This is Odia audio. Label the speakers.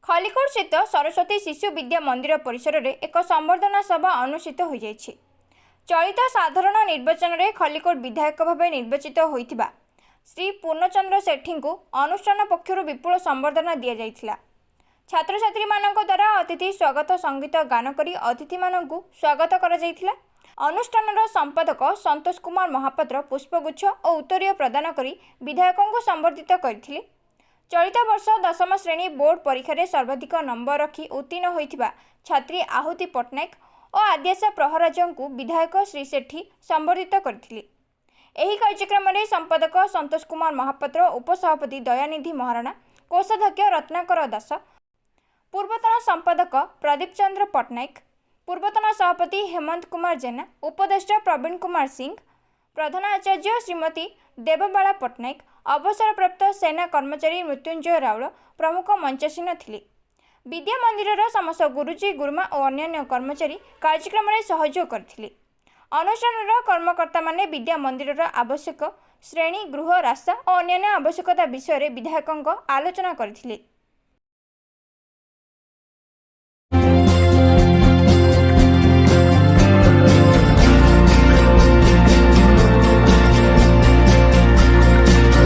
Speaker 1: ଖଲିକୋଟ ସ୍ଥିତ ସରସ୍ୱତୀ ଶିଶୁ ବିଦ୍ୟା ମନ୍ଦିର ପରିସରରେ ଏକ ସମ୍ବର୍ଦ୍ଧନା ସଭା ଅନୁଷ୍ଠିତ ହୋଇଯାଇଛି। ଚଳିତ ସାଧାରଣ ନିର୍ବାଚନରେ ଖଲିକୋଟ ବିଧାୟକ ଭାବେ ନିର୍ବାଚିତ ହୋଇଥିବା ଶ୍ରୀ ପୂର୍ଣ୍ଣଚନ୍ଦ୍ର ସେଠୀଙ୍କୁ ଅନୁଷ୍ଠାନ ପକ୍ଷରୁ ବିପୁଳ ସମ୍ବର୍ଦ୍ଧନା ଦିଆଯାଇଥିଲା। ଛାତ୍ରଛାତ୍ରୀମାନଙ୍କ ଦ୍ୱାରା ଅତିଥି ସ୍ୱାଗତ ସଙ୍ଗୀତ ଗାନ କରି ଅତିଥିମାନଙ୍କୁ ସ୍ୱାଗତ କରାଯାଇଥିଲା। ଅନୁଷ୍ଠାନର ସମ୍ପାଦକ ସନ୍ତୋଷ କୁମାର ମହାପାତ୍ର ପୁଷ୍ପଗୁଚ୍ଛ ଓ ଉତ୍ତରୀୟ ପ୍ରଦାନ କରି ବିଧାୟକଙ୍କୁ ସମ୍ବର୍ଦ୍ଧିତ କରିଥିଲେ। ଚଳିତ ବର୍ଷ ଦଶମ ଶ୍ରେଣୀ ବୋର୍ଡ ପରୀକ୍ଷାରେ ସର୍ବାଧିକ ନମ୍ବର ରଖି ଉତ୍ତୀର୍ଣ୍ଣ ହୋଇଥିବା ଛାତ୍ରୀ ଆହୁତି ପଟ୍ଟନାୟକ ଓ ଆଦ୍ୟାସା ପ୍ରହରାଜଙ୍କୁ ବିଧାୟକ ଶ୍ରୀ ସେଠୀ ସମ୍ବର୍ଦ୍ଧିତ କରିଥିଲେ। ଏହି କାର୍ଯ୍ୟକ୍ରମରେ ସମ୍ପାଦକ ସନ୍ତୋଷ କୁମାର ମହାପାତ୍ର, ଉପସଭାପତି ଦୟାନିଧି ମହାରଣା, କୋଷାଧ୍ୟକ୍ଷ ରତ୍ନାକର ଦାସ, ପୂର୍ବତନ ସମ୍ପାଦକ ପ୍ରଦୀପ ଚନ୍ଦ୍ର ପଟ୍ଟନାୟକ, ପୂର୍ବତନ ସଭାପତି ହେମନ୍ତ କୁମାର ଜେନା, ଉପଦେଷ୍ଟା ପ୍ରବୀଣ କୁମାର ସିଂ, ପ୍ରଧାନ ଆଚାର୍ଯ୍ୟ ଶ୍ରୀମତୀ ଦେବବାଳା ପଟ୍ଟନାୟକ, ଅବସରପ୍ରାପ୍ତ ସେନା କର୍ମଚାରୀ ମୃତ୍ୟୁଞ୍ଜୟ ରାଉଳ ପ୍ରମୁଖ ମଞ୍ଚାସୀନ ଥିଲେ। ବିଦ୍ୟା ମନ୍ଦିରର ସମସ୍ତ ଗୁରୁଜୀ, ଗୁରୁମା ଓ ଅନ୍ୟାନ୍ୟ କର୍ମଚାରୀ କାର୍ଯ୍ୟକ୍ରମରେ ସହଯୋଗ କରିଥିଲେ। ଅନୁଷ୍ଠାନର କର୍ମକର୍ତ୍ତାମାନେ ବିଦ୍ୟା ମନ୍ଦିରର ଆବଶ୍ୟକ ଶ୍ରେଣୀ ଗୃହ, ରାସ୍ତା ଓ ଅନ୍ୟାନ୍ୟ ଆବଶ୍ୟକତା ବିଷୟରେ ବିଧାୟକଙ୍କ ଆଲୋଚନା କରିଥିଲେ।